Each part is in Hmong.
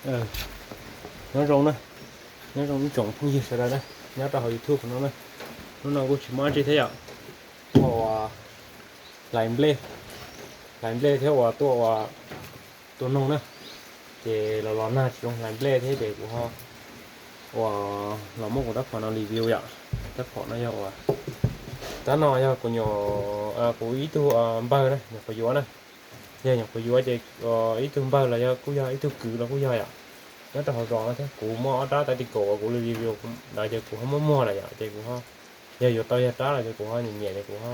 Nyob zoo na, nyob zoo ib tsoom phooj ywg sawv daws na, nyob rau hauv YouTube no na. Hnub no kuj tsis muaj dab tsi thiab yom, ua hlais nplej, hlais nplej thiab ua tuaj ua tua noog na. Ces los los nag tsis zoo hlais nplej thiab ces kuv ho ua los muab kuv rab phom no review yom. Rab phom no yog ua, rab no yog kuv nyuam, kuv ib tug npawg na, nyuam qhuav yuav na. Yog nyuam qhuav yuav ces ib tug npawg los yog kuj yog ib tug kwv los kuj yog yom. Nyob rau hauv zos no thiab kuv muaj ob rab tactical uas kuv review ntawd ces kuv ho muab muag lawm yom, ces kuv ho yog yuav tau yog rab los ces kuv ho nyiam nyiam ces kuv ho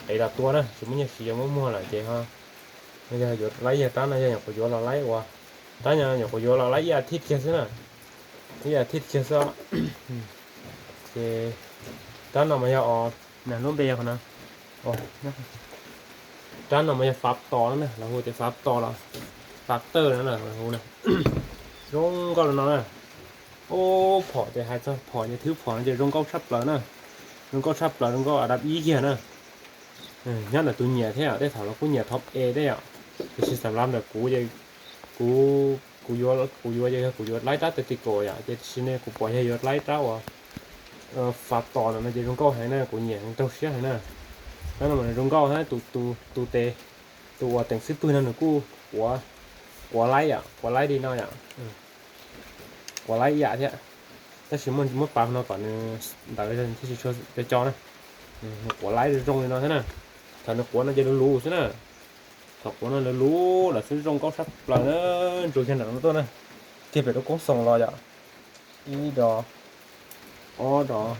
ev los tua na, tsis muaj nyiaj siv yuav muab muag lawm ces ho yog yuav laib yog rab no yog nyuam qhuav yuav los laib ua, rab no nyuam qhuav yuav los laib ib as thiv kiag xwb na, ib as thiv kiag xwb. Ces rab no mas yog, lub npe yog qhov no, rab no mas yog fav tos na, lawv hu tias fav tos los fav tawj no na, lawv hu na. Zoo nkauj li no na. Ub, phom ces hais txog phom ces thwb phom no ces zoo nkauj tshaj plaws na, zoo nkauj tshaj plaws, zoo nkauj a dab ib kiag na. Nyob ntawm tus nyiam thiab yom, tej thaum los kuj nyiam thov e thiab yom, tiam sis xam lav ntawm kuv ces kuv, kuv yuav, kuv yuav ces yog kuv yuav laib rab tactical yom, ces tiam sis ne kuv pom yog yuav laib rab uas fav tos no no ces zoo nkauj heev na, kuv nyiam heev, raug siab heev na. Rab no mas nws zoo nkauj thiab, tus tes, tus uas teem xwb pwg no nws kuj quav, quav laib yom, quav laib li no yom, quav laib ib yam thiab, tab sis muab pav no kom nws ntawd thiaj tsis tshua co co na. Nws quav laib zoo li no thiab na, thaum nws quav no ces luv luv xwb na, thaum quav no luv luv lawm xwb zoo nkauj tshaj plaws na, ntsuas kiag nram no tuaj na, kiag pem lub koob xoos los yom, ib dos, ob dos,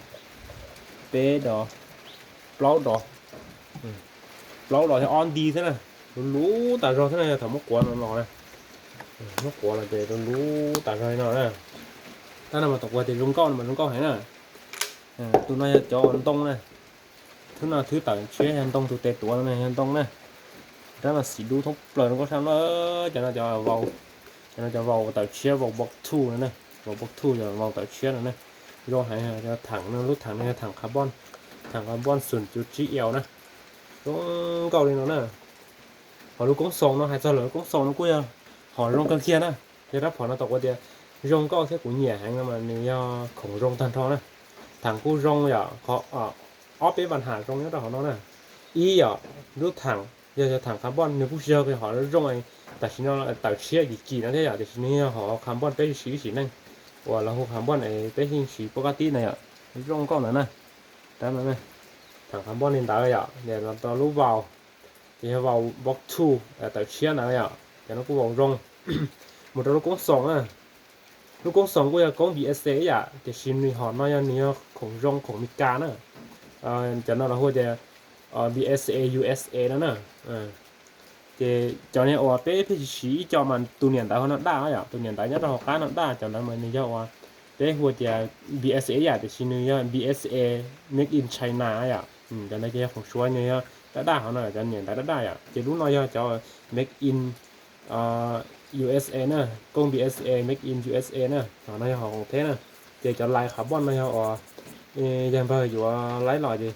peb dos, plaub dos, plaub dos thiab ob nti xwb na, luv luv tas zog xwb na, yog thaum muab quav no los na, muab quav los ces luv luv tas zog li no na. Tab no mas tom quav tias zoo nkauj no mas zoo nkauj heev na. Tus no yog cov ntoo na, thwb no thwb tawm tshiab yog ntoo, tus tes tuav no yog ntoo na. Rab no xim dub thoob plaws zoo nkauj sab na, cov no cov vau, cov no cov vau tawm tshiab, vau box two no na, vau box two yog vau tawm tshiab no na. Zoo heev, cov thaam no, lub thaam no yog thaam carbon, thaam carbon xoom cuv tsib L na. Zoo nkauj li no na. Ho lub koob xoos no, hais txog lawv lub koob xoos no kuj yog hom zoo kawg kiag na. Yog rab phom no tau kuv tias zoo nkauj thiab kuv nyiam heev no mas nws yog khoom zoo tag nrho na. Thaam kuj zoo yom, ob peb npa ham zoo nyob rau hauv no na. Ib yom, lub thaam yog, yog thaam carbon, nws kuj tsis yog hom zoo, tam sim no tawm tshiab kim kim no thiab yom, tiam sis nws yog hom carbon peb siv ib sim neej, uas lawv hu carbon es peb yeej siv poj kab tib na yom, zoo nkauj ntawd na. Thaam carbon li ntawd yom, los rau lub vau, ces yog vau box two tawm tshiab ntawd yom, ces no kuj vau zoo. Mus rau lub koob xoos na, lub koob xoos kuj yog koob B S A ib yam, tiam sis nws hom no yog nws yog khoom zoo, khoom Meskas na. Cov no lawv hu tias B S A U S A no na. Ces cov niag uas peb pheej siv ib co mas tus niam ntawv hauv no daj yom, tus niam ntawv nyob rau hauv qab no daj, cov ntawd mas nws yog uas peb hu tias B S A ib yam, tiam sis nws yog B S A made in China yom. Cov ntawd ces yog khoom Suav, nws yog daj daj hauv no, cov niam ntawv daj daj yom. Ces lub no yog cov made in U S A na, koob B S A made in U S A na, hom no yog hom khoom theb na. Ces cov lais carbon no yog uas yog npawg yuav laib los ces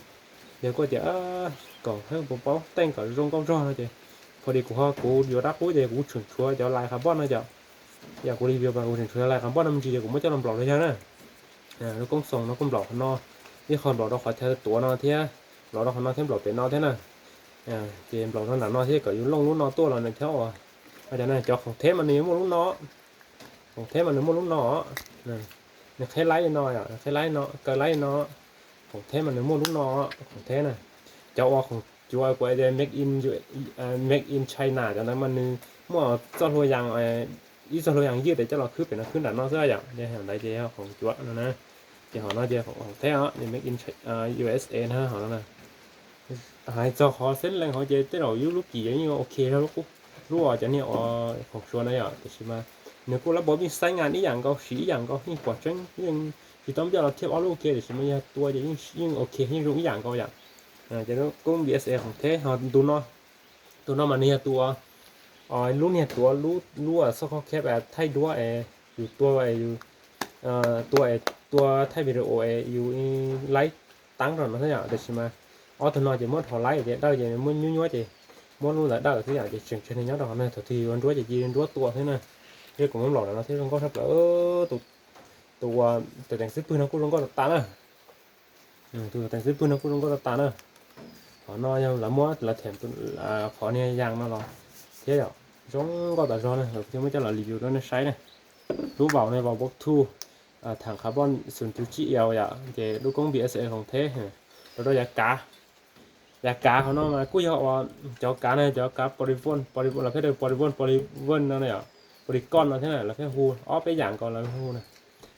yog kuj tias kom hab puas paub teej kom zoo nkauj zog no ces, pha dis kuv ho kuv yuav dab qub ces kuv tseem tshuav cov lais carbon no cov, yog kuv li view mas kuv tseem tshuav lais carbon no me ntsis ces kuv muab coj los nplaum rau yawg na. Lub koob xoos no kuj nplaum qhov no, ib qho nplaum rau qhov chaw tuav no thiab, nplaum rau qhov no thiab nplaum pem no thiab na. Ces nplaum rau nram no thiab kom yus looj lub no tuaj los nws thiab uas, cov khoom theb mas nws yuav muaj lub no, khoom theb mas nws muaj lub no, nws qheb laib li no, qheb laib no, kaw laib li no. Khoom theb mas nws muaj lub no, khoom theb na. Cov uas khoom cuav kuv tias made in China cov ntawd mas nws muaj txoj hlua yas, ib txoj hlua yas ywj tes coj los khwb pem no khwb nram no xwb yom, ces ntawd ces yog khoom cuav no na. Ces hom no ces khoom theb os, made in U S A na hom no na. Hais txog qhov xeeb leej hov ces tej zaum yus lub kim yeej ok, lub cov niag uas khoom Suav na yom, tiam sis mas nws kuj lab pov vij xeeb a ib yam nkaus, siv ib yam nkaus, yeej pom tseeb, yeej tsis tau ncaj los thiaj ob lub kiag, tiam sis mas yog tua ces yeej ok, yeej zoo ib yam nkaus yom. Ces lub koob B S A khoom theb ho ntu no, tus no mas nws yog tua lub niag tuav lub xob khob kheb thaij duab es yus tua, tua, tua thaij video es yus laib teeb rau no xwb yom, tiam sis mas ob tug no ces muab dhos laib ces dawj ces muab nyuab nyuab ces muab lub ntawd dawj xwb yom, ces tseem tseg nws nyob rau hauv no, thaum twg yuav nruab ces cia nruab tua xwb na. Thiab kuv muab nplaum no thiab zoo nkauj tshaj plaws. Tus, tus teem xwb pwg no kuj zoo nkauj tas tas na. Tus teem xwb pwg no kuj zoo nkauj tas tas na. Qhov no yog lawv muab lawv them qhov niag yas no los thiab yom, zoo nkauj tas zog na, lawv thiaj muab coj los review rau nej saib na. Lub vaus ne, vaus bok two, tham carbon xoom cuv tsib ios yom, ces lub koob B S A khoom theb. Rau rau yav kav, yav kav hauv no mas kuj yog uas cov kav no, cov kav polyvon, polyvon los peb polyvon, polyvon no yom, polygon no thiab na, lawv peb hu ob peb yam nkaus lawv hu na.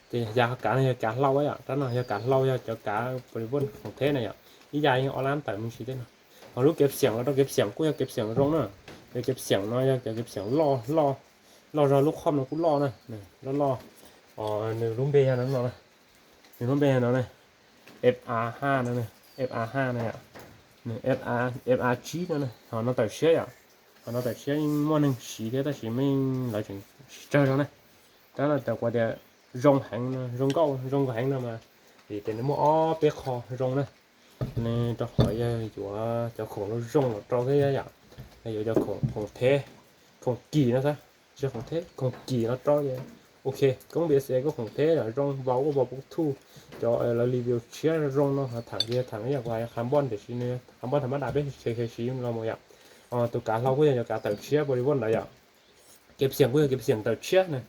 Ces yav kav no yog kav hlau yom, rab no yog kav hlau, yog cov kav polyvon khoom theb na yom, ib yam yog ob lab tawm me ntsis thiab no. Ho lub kev xeem los rau kev xeem kuj yog kev xeem zoo na. Yog kev xeem no yog cov kev xeem loj loj, loj zog, lub khob no kuj loj na, loj loj. Nws lub npe yog no, nws lub npe yog no, F A ha no, F A ha no, F A tsib no, ho no tawm tshiab yom. Ho no tawm tshiab yeej muaj neeg siv thiab tab sis meej lawv tseem tsis tsawg zog na. Rab no tawm kuv tias zoo heev, zoo nkauj zoo nkauj heev no mas, vim tias nws muaj ob peb qho zoo na. Nws rau qhov yog yuav cov khoom zoo zoo los rau thiab yom. Yog yuav cov khoom, khoom theb, khoom kim no xav, tsis khoom theb, khoom kim los rau ces ok. Koob B S A kuj khoom theb zoo, vaus kuj vaus poob thuj, cov lawv review tshiab zoo no, ho tham ces tham yog kuv hais carbon tiam sis nws carbon tham mab dam peb tshee siv los mus yom. Tus kav hlau kuj yog cov kav tawm tshiab polyvon ntawd yom. Kev xeem kuj yog kev xeem tawm tshiab na.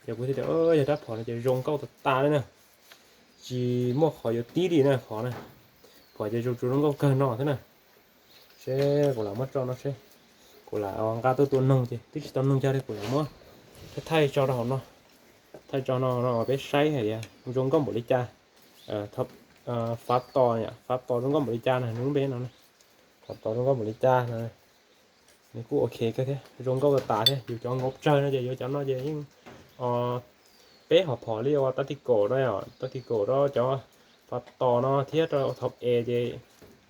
Ces kuv thiaj tias yog rab phom no ces zoo nkauj tas tas li na. Tsis muaj qhov yuav tib li na, qhov na, phom ces zoo tsuas zoo nkauj kawg no thiab na. Seb kuv lam muab tso no seb, kuv lam nqa tuaj tua noog ces twb tsis tau noog cog li, kuv lam muab thaij tso rau hauv no, thaij tso no no peb saib hais tias zoo nkauj npaum li cas. Fav tos, fav tos zoo nkauj npaum li cas na, nws lub npe no, fav tos zoo nkauj npaum li cas no. Nws kuj ok kawg thiab, zoo nkauj tas tas thiab. Yus cov nkaus tsawg no ces yuav cov no ces yeej, peb ho phom li ua tactical no, tactical rau cov fav tos no thiab rau thaum es ces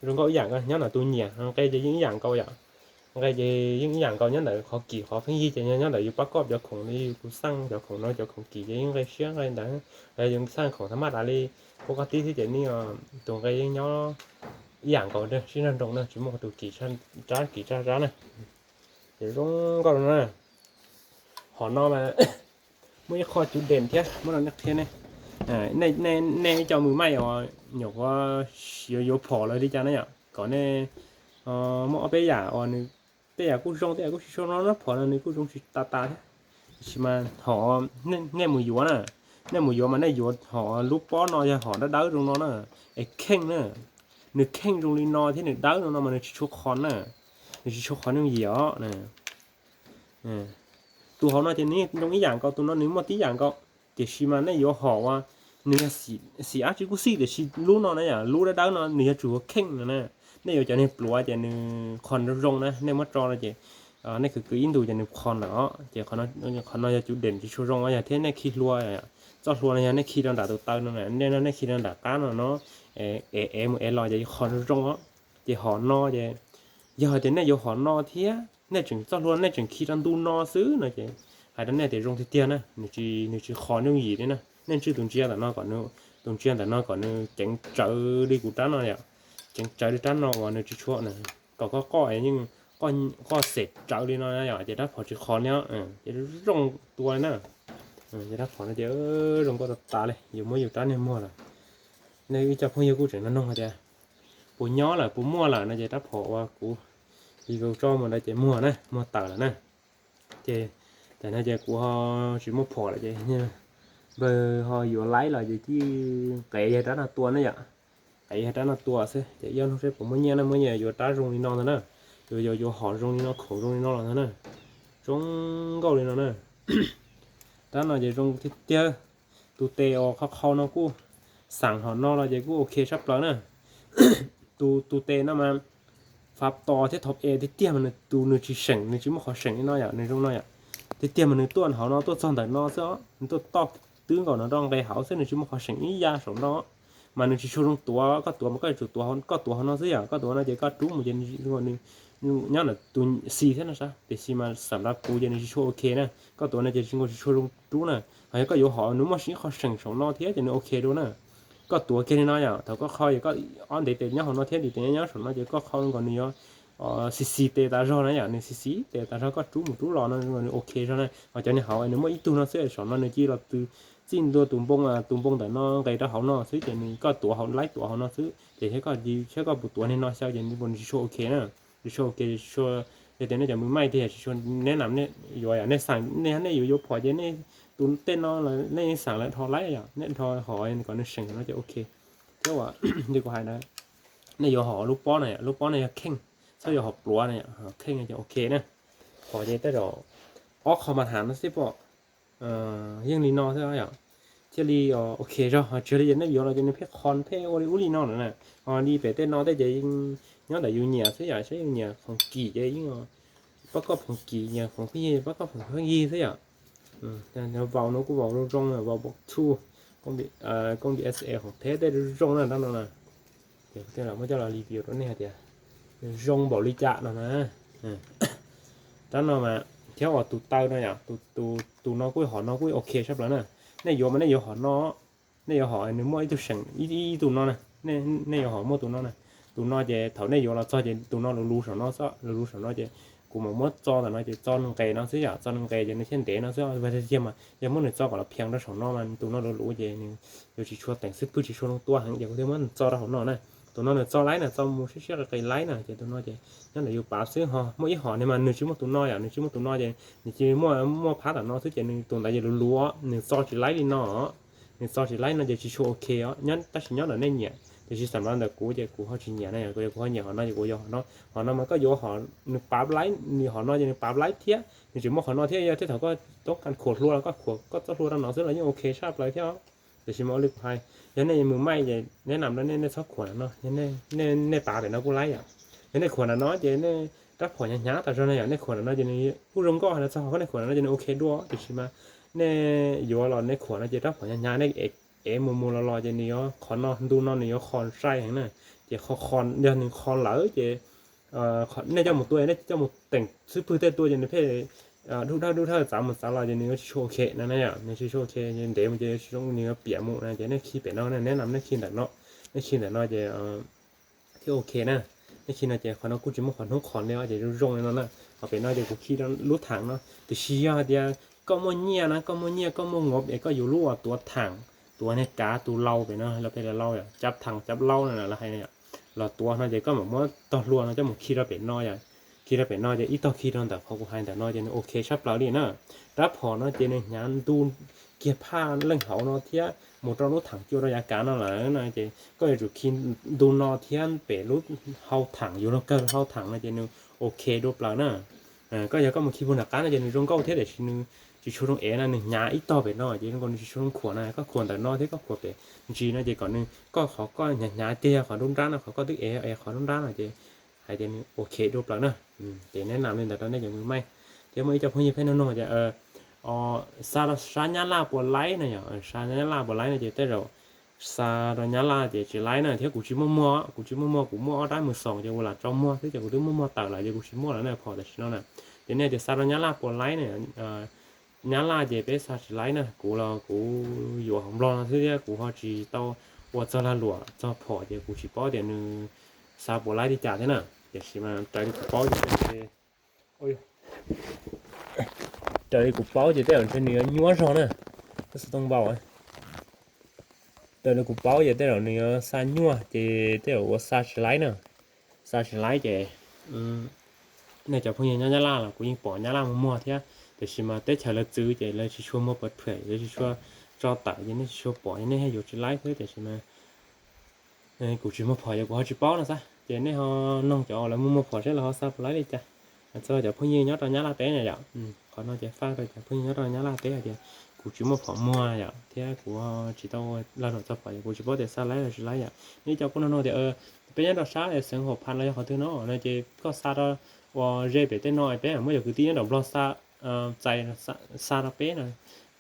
zoo nkauj ib yam nkaus, nyob ntawm tus nyiam nqe ces yeej ib yam nkaus yom. Nqe ces yeej ib yam nkaus, nyob ntawm qhov kim qhov pheej yig ces nyob ntawm yus pab koj cov khoom li, yus tus xaj cov khoom no cov khoom kim ces yeej nqe siab nqe ntawd. Yus xaj khoom tham mab dam li pab koj tib thiab ces nej tus nqe yeej nyob ib yam nkaus, sib nrog nroos na, tsis muaj tus kim rab kim rab rab na. Ces zoo nkauj no na. Hom no mas muaj ib qho cuv dees thiab muab rau nej qhia ne. Nej ib co mws maij uas nyuam qhuav yuav yuav phom lawm li cas na yom, kom nej muaj ob peb yam uas nws tej yam kuj zoo tej yam kuj tsis zoo no, phom no nws kuj zoo tsis tas tas thiab. Tiam sis mas hom nej mus yuav na, nej mus yuav mas nej yuav hom lub pob no yog hom dawb dawb zoo no na, es kheej na, nws kheej zoo li no thiab nws dawb zoo no mas nws tsis tshua qhos na, nws tsis tshua qhos yooj yim os. Tus hauv no ces nws zoo ib yam nkaus, tus no nws muaj tib yam nkaus, tiam sis mas nej yuav hom uas nws yog xim ab tsi kuj xij, tiam sis lub no na yom, lub dawb dawb no nws yog tsum yuav kheej no na. Nej yuav cov niag pluav ces nws qhos zoo zoo na, nej muab tso no ces nej khwv khwv ib ntus ces nws qhos ntawm os. Ces qhov no yog cuv dees tsis tshua zoo yog thiab nej khi hlua, txoj hlua no yog nej khi rau nram tus taw no, nej khi rau nram qab no no, es es mus es los ces qhos zoo zoo os. Ces hom no ces yog hais tias nej yuav hom no thiab nej tseem txoj hlua nej tseem khi rau ntu no xwb no ces hais rau nej tias zoo tiag tiag na, nws tsis qhos yooj yim li na. Nej ntswj tus ntsia ntawm no kom nws, tus ntsia ntawm no kom nws ceev tsawv li kuv rab no yom, ceev tsawv li rab no uas nws tsis tshua, kom koj qoj yeej qoj xem tsawv li no yom, ces rab phom tsis qhos li, ces zoo tua li na. Ces rab phom no ces zoo nkauj tas tas li, yus muab yus rab niag muag lawm. Nej ib co phooj ywg kuj tseem nug hais tias puas nyob lawm puas muaj lawm no ces rab phom uas kuv review tso mus ntawd ces muag na, muag tawm lawm na. Ces tam no ces kuv ho tsis muaj phom lawm ces npawg ho yuav laib los ces cia li qev yawg rab no tua na yom. Qev yawg rab no tua xwb ces ib ob hnub seb puas muaj nyiaj na, muaj nyiaj yuav rab zoo li no ntag na. Yuav yuav yuav hom zoo li no, khoom zoo li no los ntag na. Zoo nkauj li no na. Rab no ces zoo tiag tiag. Tus tes uas qhau qhau no kuj xeem hom no los ces kuj ok tshaj plaws na. Tus, tus tes no mas fav tos thiab thaum es tiag tiag mas nws tus nws tsis seem, nws tsis muaj qhov seem li no yom, nws zoo no yom. Tiag tiag mas nws tuaj hauv no tuaj txog ntawm no xwb os, nws tuaj toj twb nkaus no rau nqe hauv xwb, nws tsis muaj qhov seem ib yam saum no. Mas nws tsis tshua zoo tuav, koj tuav mas koj yuav tsum tuav, koj tuav hauv no xwb yom, koj tuav no ces koj rub mus ces nws nyob ntawm tus xis thiab no sab, tiam sis mas xam nrad kuv ces nws tsis tshua ok na. Koj tuav no ces tsis nkaus, tsis tshua zoo rub na. Ho yog koj yuav hom nws muaj ib qho seem saum no thiab ces nws ok dua na. Koj tuav kiag li no yom, thaum koj qhau es koj ob ntev tes nyob hauv no thiab ntev tes nyob saum no ces koj qhau nkaus nws yuav xis xis tes tas zog na yom, nws xis xis tes tas zog, koj rub mus rub los no nws ok zog na. Ho cov niag hauv nws muaj ib tug no xwb, saum no nws cia li los txij ntua tus npoo, tus npoo ntawm no nqes rau hauv no xwb, ces nws koj tuav hauv, laib tuav hauv no xwb, ces thiab koj, thiab koj puas tuav niag no xyaw ces nws tsis tshua ok na. Tsis tshua ok, tsis tshua, yog tias nej cov mws maij tiag tsis tshua, neb nam yuav yom, nej xav, nej, nej yuav yuav phom ces nej tus tej no los nej yeej xav lawv dhos laib yom, nej dhos hom kom nws seem no ces ok. Thiab uas li kuv hais na, nej yuav hom lub pob na, lub pob no yog kheej, txhob yuav hom pluav na, kheej ces ok na. Hom ces tej zaum ob qho mas hav no xwb pom, yeej li no xwb yom. Thiaj li ok zog, ho tsis li ces nej yuav los ces nws pheej qhon pheej ua li ub li no lawm na. Ho li pem tej no tej ces yeej nyob ntawm yus nyiam xwb yom, saib yus nyiam khoom kim ces yeej pab koj phoom kim, nyiam khoom pheej yig pab koj phoom pheej yig xwb yom. Vau no kuj vau zoo zoo, vau box two, công ty S E hom theb tej zoo na rab no na. Ces kuv thiaj los muab coj los review rau nej hais tias zoo npaum li cas no na. Rab no mas thiab uas tus taw no yom, tus no kuj hom no kuj ok sab plaws na. Nej yuav mas nej yuav hom no, nej yuav hom nws muaj ib tug seem, ib tus no na, nej yuav hom muaj tus no na. Tus no ces thaum nej yuav los txog ces tus no luv luv saum no xwb, luv luv saum no ces kuv mam muab txo ntawm no ces txo nqes no xwb yom, txo nqes ces nws thiaj ntev no xwb. Vim tiag mas yog muab nws txo kom los phias rau saum no mas tus no luv luv ces nws yuav tsis tshua teem xwb pwg, tsis tshua zoo tua heev, ces kuv thiaj muab txo rau hauv no na. Tus no nws txo laib na, txo mus siab siab qis qis laib na, ces tus no ces nyob ntawm yus pav xwb. Ho muaj ib hom ne mas nws tsis muaj tus no yom, nws tsis muaj tus no ces nws cia li muaj, muaj phab tam no xwb ces nws tus ntawd ces luv luv, nws txo tsis laib li no. Nws txo tsis laib no ces tsis tshua ok os, nyob tab sis nyob ntawm nej nyiam, tiam sis xam ntawm kuv ces kuv ho tsis nyiam na, kuv ho nyiam hom no ces kuv yuav hom no. Hom no mas koj yuav hom nws pav laib, nws hom no ces nws pav laib thiab nws tseem muaj qhov no thiab, yog thiab thaum koj toob kas khuam hlua los koj khuam koj txoj hlua rau no xwb los yeej ok sab plaws thiab. Tiam sis mas ua li kuv hais, yog nej mus maij ces neb nam rau nej, nej txhob khuam no, nej pav pem no kuj laib yom. Yog nej khuam ntawm no ces nej rab phom hnyav hnyav tas zog na yom, nej khuam ntawm no ces nws kuj zoo nkauj hais los txog, ho nej khuam ntawm no ces nws ok dua, tiam sis mas nej yuav los nej khuam no ces rab phom hnyav hnyav, nej ev mus mus los los ces nws yuav qhov no, ntu no nws yuav qho sai heev na. Ces qho, yog nws qho lawm ces nej coj mus tua, nej coj mus teem xwb pwg tej tua ces nws pheej dub dawb dub dawb txav mus txav los ces nws yuav tsis tshua ok no na yom, nws tsis tshua ok, ntev mus ces yuav tsis zoo, nws yuav piam mus na. Ces nej khi pem no, neb nam nej khi ntawm no, nej khi ntawm no ces thiaj ok na. Nej khi no ces qhov no kuj tsis muaj qhov hnub qhov li os, ces zoo zoo li no na. Ho pem no ces kuv khi rau lub thaam no, tiam sis yog hais tias koj muaj nyiaj na, koj muaj nyiaj koj muaj ngov es koj yuav lub uas tuav thaam, tuav niag kav tus lau pem no, lau pem lau, cav thaam cav lau no lawv hais, los tuav no ces koj mam muab tog hlua no coj mus khi rau pem no yom. Khi rau pem no ces ib tog khi rau ntawm qhov kuv hais ntawm no ces nws ok sab plaws li na. Rab phom no ces nws hnyav ntu kiag phaj leej hauv no thiab mus rau lub thaam cua rau yav kav no lawm no ces koj yuav tsum khi ntu no thiab pem lub hau thaam, yuav luag kawg hau thaam no ces nws ok dua plaws na. Koj yog koj mus khi puag nram qab no ces nws zoo nkauj thiab tiam sis nws tsis tshua zoo ev na, nws hnyav ib tog pem no ces zoo nkaus nws tsis tshua zoo khuam na. Koj khuam ntawm no thiab koj khuam pem ntsis no ces kom nws, koj qhov koj hnyav hnyav tiag qhov nruab nrab no, qhov koj twb ev ev qhov nruab nrab no ces hais tias nws ok dua plaws na. Ces neb nam li ntawd rau nej cov mws maij. Ces muaj ib co phooj ywg pheej nug nug tias xa rau sab Nyab Laj puas laib no yom, xa Nyab Laj puas laib no ces tej zaum xa rau Nyab Laj ces tsis laib na, thiab kuv tsis muaj muag, kuv tsis muaj muag, kuv muaj ob rab mws xoom ces ua lam tso muag xwb ces kuv twb muaj muag tawm lawm ces kuv tsis muaj lawm na, phom tam sim no na. Ces nej tias xa rau Nyab Laj puas laib na, Nyab Laj ces peb xa tsis laib na, kuv los kuv yuav hauv Nplog no xwb thiab kuv ho tsis tau ua txog lag luam txog phom ces kuv tsis paub tias nws xa puas laib li cas thiab na. Tiam sis mas raws li kuv paub ces, raws li kuv paub ces tej zaum ntshe nws yuav nyuaj zog na, xov tooj npau. Raws li kuv paub ces tej zaum nws yuav xa nyuaj ces tej zaum ua xa tsis laib na. Xa tsis laib ces nej cov phooj ywg nyob Nyab Laj los kuv yeej pom Nyab Laj muag muag thiab, tiam sis mas teb chaws lawv txwv ces lawv tsis tshua muag pov pham, lawv tsis tshua tso tawm ces nej tsis tshua pom, nej yuav tsis laib thiab. Tiam sis mas kuv tsis muag phom ces kuv ho tsis paub no xav, ces nej ho noog cov lawv muag muag phom seb lawv ho xa puas laib li cas. Txog cov phooj ywg nyob rau Nyab Laj teb na yom, qhov no ces faj rau cov phooj ywg nyob rau Nyab Laj teb hais tias kuv tsis muaj phom muag yom, thiab kuv tsis tau lag luam txog phom ces kuv tsis paub tias xa laib los tsis laib yom. Nej cov kuj noog noog tias peb nyob rau sab xeev Huam Phas los yog qhov twg no no ces koj xa rau uas ze pem tej no peb muab cov kwv tij nyob rau Nplog xa, txais, xa rau peb no,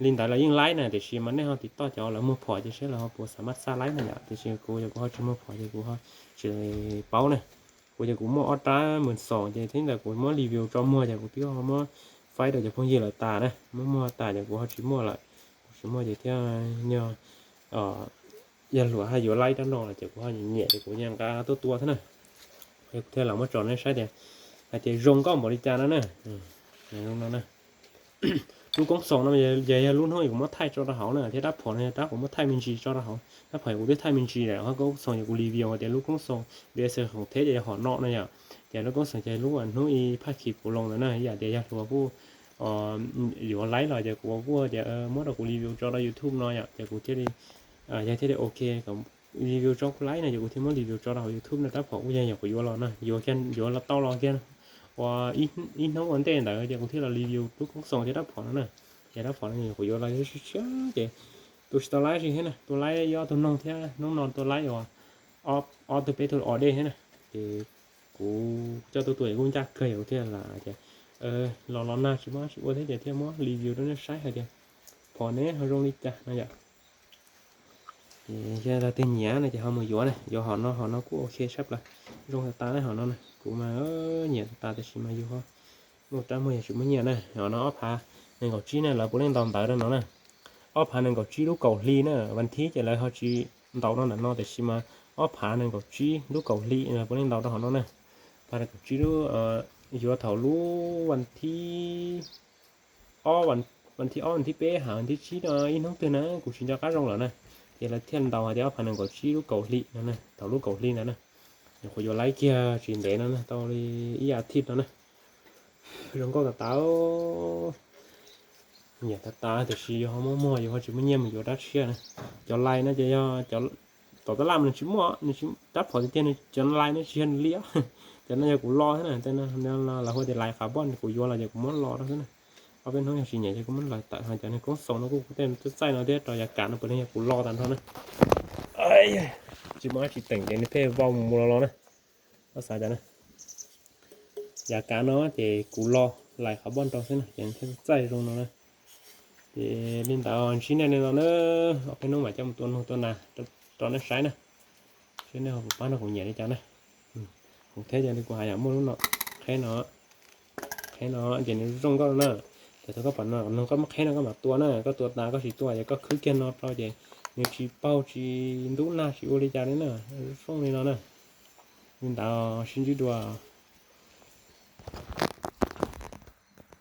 li ntawd los yeej laib na. Tiam sis mas nej ho tim toj cov lawv muag phom ces seb lawv ho puas xa mab xa laib no yom. Tiam sis kuv ces kuv ho tsis muag phom ces kuv ho tsis paub na. Kuv ces kuv muaj ob rab mws xoom ces thiab ntawm kuv muab review tso muag ces kuv twb ho muab faib rau cov phooj ywg lawm tas na, muab muag tas ces kuv ho tsis muaj lawm. Kuv tsis muaj ces thiaj nyog yog luag hais yuav laib rab no los ces kuv ho nyiam nyiam ces kuv yeej nqa tuaj tua thiab na. Thiaj los muab tso nej saib tias, hais tias zoo nkauj npaum li cas no na. Lub koob xoom no yog, yog lub hnub kuv muab thaij tso rau hauv na, thiab rab phom no yog rab kuv muab thaij me ntsis tso rau hauv. Rab phom kuv twb thaij me ntsis lawm, ho koob xoom yog kuv review tias lub koob xoom B S khoom theb ces yog hom no no yom. Ces lub koob xoom ces lub hnub ib phaj khi puv loo ntawd na, ib yam tias yog hluas kuj yuav laib los ces kuv kuj tias muab rau kuv review tso rau YouTube no yom, ces kuv thiaj li, yog thiaj li ok, review tso kuv laib no ces kuv thiaj muab review tso rau hauv YouTube no. Rab phom kuj yog yog kuv yuav los na, yuav, yuav los tau los kiag ua ib hnub ua ntej ntawd ces kuv thiaj los review lub koob xoom thiab rab phom no na. Ces rab phom no kuv yuav los siab siab ces tua tsis tau laib si thiab na, tua laib ib ob tug noog thiab, hnub no tua laib uas ob tug peb tug os dej thiab na. Ces kuv coj tuaj tua kuj ncaj kawg, kuv thiaj li tias los los nag tsis muaj tsis ua thiab ces thiaj muab review rau nej saib hais tias phom neb ho zoo li cas no yom. Ces yog leej twg nyiam no ces ho mus yuav na, yuav hom no, hom no kuj ok tshaj plaws, zoo tas tas hom no na. Kuv mas nyiam tas tas tiam sis mas yus ho muaj rab muaj yog tsis muaj nyiaj na. Hom no ob phav nees nkaum tsib na, lawv puav leej ntaus ntawv rau no na. Ob phav nees nkaum tsib lub kaum hli na, vas thib ces lawv ho tsis ntaus rau ntawm no tiam sis mas ob phav nees nkaum tsib lub kaum hli lawv puav leej ntaus rau hom no na. Phav nees nkaum tsib lub, yuav thaum lub vas thib vas thib ob, vas thib peb, hab vas thib tsib no ib hnub twg na kuv tsis nco qab zoo lawm na. Ces lawv thiaj ntaus hais tias ob phav nees nkaum tsib lub kaum hli no, thaum lub kaum hli ntawd na. Nyuam qhuav yuav laib kiag tsis ntev no na, tau li ib as thiv no na. Zoo nkauj tas tas, nyiam tas tas tiam sis yus ho muaj muag yus ho tsis muaj nyiaj mus yuav dab tshiab na. Cov lais no ces yog tom tab laj mas nws tsis muaj, rab phom tiag tiag cov lais no tsis yog nws li. Cov no yog kuv lo thiab na, lawv hu tias lais qhab npoj, kuv yuav los ces kuv muab lo rau xwb na. Ob peb hnub yog tsis nyiam ces kuv muab lawm tawm, ho cov niag koob xoom no kuj kuv tej txaij txaij no thiab rau yav kav no puav leej yog kuv lo tas nrho na. Tsis muaj dab tsi teem ces nws pheej vau mus mus los los na. Koj xav cas na. Yav kav no ces kuv lo lais qhab npoj rau xwb na ces nws thiaj txaij zoo no na. Ces li ntawd ntsib nej li no na, ob peb hnub mam coj mus tua noog tua nas rau nej saib na. Seb nej ho puas pab nrog kuv nyiam li cas na. Kuv thiab ces kuv hais yam muaj lub no, qheb no, qheb no ces nws zoo nkauj no na. Ces thaum koj pom no noog koj muab qheb no koj mam tua na, koj tua tas koj tsis tua ces koj khwb kiag no rau ces nws tsis paug tsis ntub nag tsis ua li cas li na. Zoo li no na. Li ntawd sib ntsib dua.